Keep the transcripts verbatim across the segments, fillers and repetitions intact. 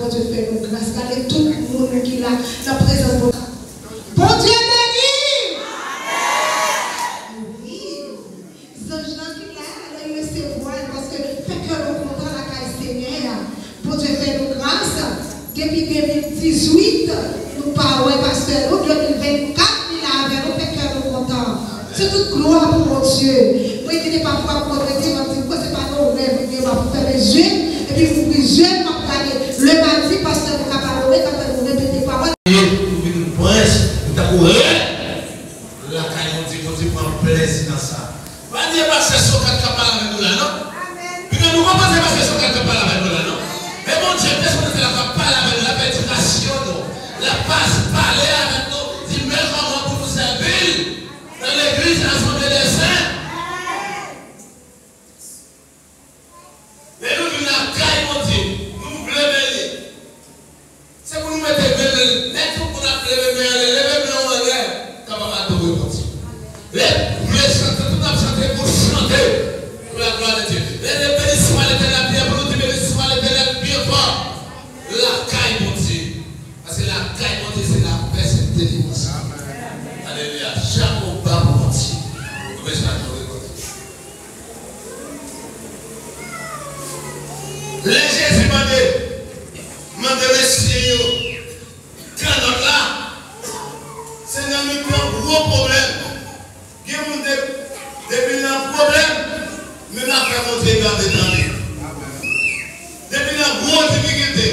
Bondye fè nou gras. Gade tout moun ki la nan prezans Bondye. Bondye beni! Wi. Zanj lan ki la, lè yo resevwa l, paske fè kè nou kontan lakay Senyè a. Bondye fè nou gras. Depi de mil dizuit, nou pa wè pastè nou. De mil vennkat, li la avè nou, fè kè nou kontan. Se tout glwa pou Bondye. Mwen gen de pafwa pou mwen rete, m ap di, "Bondye, se pa nan yon rèv, m ap fèmen zye m, epi m ouvri zye m, m ap gade lemadi, pastè nou ka pale, w ka fè nou repete pawòl." Ou vin prens, ou tankou rèn lakay Bondye, Bondye pran plèzi nan sa. Pa di e pastè Sokrat k ap pale avèk nou la, non? Byen, nou konprann se pastè Sokrat k ap pale avèk nou la, non? E Bondye te sou tè la k ap pale avèk nou, l ap fè edikasyon nou, l ap pas-, pale avèk nou, di men kòman pou nou sèvi l nan legliz Asanble dè Sen. Lè nou vin lakay Bondye, nou vle beni. Se pou nou mete men, lè tout moun ap leve men anlè, leve men w anlè, kapab adore Bondye. Lè nou vle chante, tout ap chante pou chante pou la glwa de Dye. Lè nou beni swa Letènèl, byen pou nou di beni swa Letènèl byen fò. Lakay Bondye. Paske lakay Bondye se lapè, se delivrans. Alelouya. Chapo ba pou Bondye. Nou bezwen adore Bondye. Lè Jezi mande, mande mesye yo kannòt la, se nan mitan gwo pwoblèm. Gen moun de-, depi l nan pwoblèm, menm afè Bondye gade tande. Depi l nan gwo difikilte,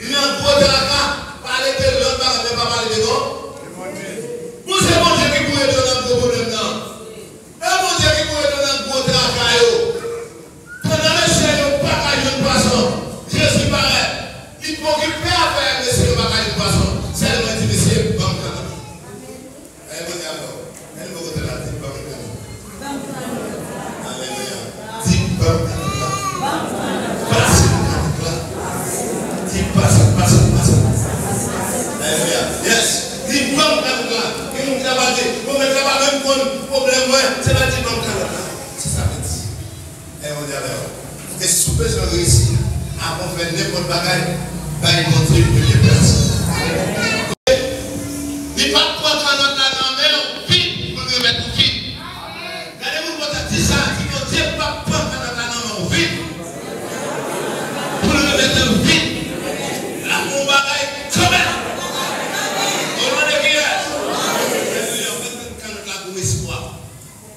li nan gwo traka, pale de lòt bagay, men pa pale de bon. Bon, se Bondye ki pou ede w nan gwo pwoblèm nan. E Bondye ki pou ede w nan gwo traka yo. Pandan mesye yo pa ka jwenn pwason, Jezi parèt. Li pa okipe afè mesye yo pa ka jwenn pwason. Sèlman di, "Mesye, ban m kannòt." E Bondye avè w. Menm bò kote l la, di, "Ban m kannòt." Alelouya. Di, "Ban m kannòt la." Pase m kannòt la. Di, "Pase m, pase m, pase m." Alelouya. Yes. Di, "Ban m kannòt la." Gen moun ki ta pral di, "Bon, mèt la pa menm konn pwoblèm mwen." Se pa di, "Ban m kannòt la." Se sa l di. E Bondye avè w. E si w bezwen reyisi, avan w fè nenpòt bagay, bay Bondye premye plas. Li p ap pran kannòt la nan men w vid pou l remèt ou vid. Gade moun kote w di sa, di, "Bondye p ap pran kannòt la nan men w vid pou l remèt ou vid." L ap fè yon bagay kanmenm. O non de kiyès? Alelouya. Ou mèt pran kannòt la pou espwa.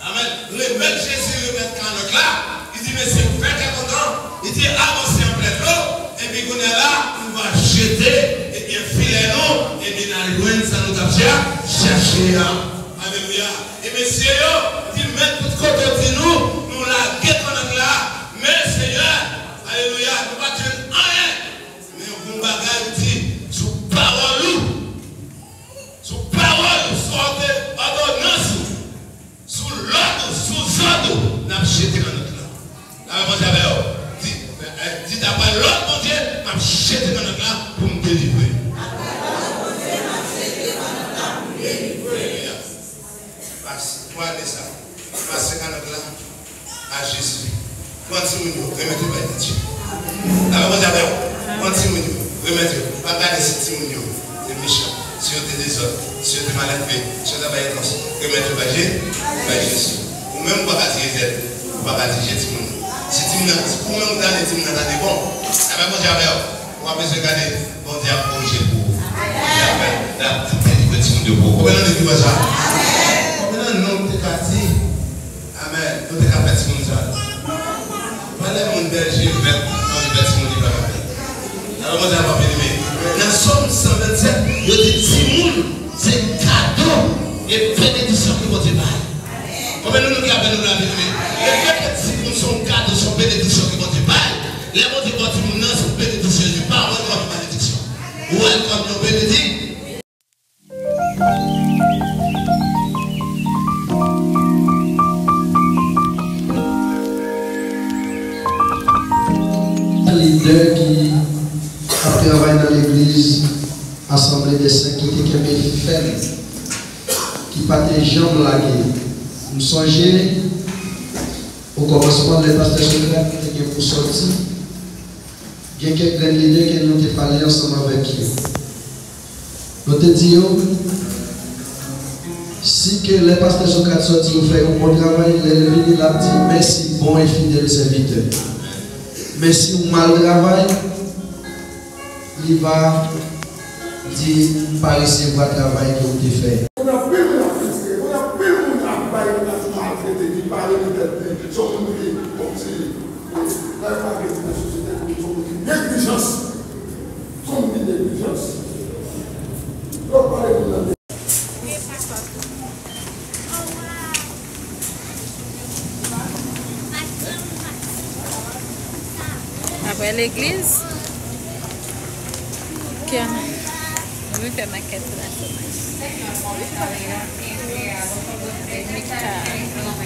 Amèn. Remèt Jezi, remèt kannòt la. Li di, "Mesye, fè kè kontan." Li di, "Avanse an plè dlo." Epi kounye a la, nou va jete, ebyen, filè nou, epi n al jwenn sa nou t ap chè-, chèche a. Alelouya. E mesye yo, li di, "Mèt, tout kote w di nou, nou lage kannòt la. Men, Senyè, alelouya, nou pa t jwenn anyen." Men yon bon bagay, li di, sou pawòl ou, sou pawòl ou, sou òdonans ou, sou lòd ou, sou zòd ou, n ap jete kannòt la. Lapè Bondye avè w. Di, eh, di daprè lòd Bondye, n ap jete kannòt la pou m delivre. Pase, twa de sa. Pase kannòt la a Jezi. Pran timoun yo, remèt yo bay Bondye. Lapè Bondye avè w. Pran timoun yo, remèt yo. Pa gade si timoun yo te mechan, si yo te dezòd, si yo te malelve, si yo ta bay etranj, remèt yo bay Je-, bay Jezi. Ou menm ou pa ka dirije tèt ou, ou pa ka dirije timoun yo. Si timoun nan, si ou menm ou ta vle timoun nan ta te bon, lapè Bondye avè w. Ou pa bezwen gade, Bondye ap korije pou ou. Bondye ap fè, l ap delivre timoun yo pou ou. Konbyen nan nou ki kwè sa? Konbyen nan nou te ka di, amèn, nou te ka fè timoun sa? Valè moun bèje vèt, anvi fè timoun li pa ka fè. Alò, Bondye ap beni men. Nan Sòm san vennsèt, yo di timoun se kado e benediksyon ke Bondye bay. Konbyen nan nou ki avè nou la, beni men? Lefètke timoun se yon kado, se yon benediksyon ke Bondye bay. Lè Bondye ba w timoun nan, se yon benediksyon li ye, pa wè l kòm malediksyon. Ou wè l kòm yon benediksyon. Lidè ki ap travay nan legliz, Asanble dè Sen ki te kenbe fèm, ki pa te janm lage. M sonje, o kòmansman, lè pastè Sokrat te gen pou sòti, Gen kèk grenn lidè ke nou te pale ansanm avèk yo. Nou te di yo, si ke lè pastè Socrate sòti, yo fè yon bon travay, lè l vini, l ap di, mèsi, bon e fidèl sèvitè. Men si w mal travay, li va di, m pa resevwa travay ke w te fè. Konn anpil moun ap kritike, konn anpil moun ap bay, ap maltrete, ki pa renmen tèt li, se yon moun ki kòmsi, lè yo pa gen nan sosyete, se yon moun ki neglijans. Konn li neglijans. Lè w pale moun nan. Apre legliz, ok, nou vin fè makèt pou lasemèn. Mika.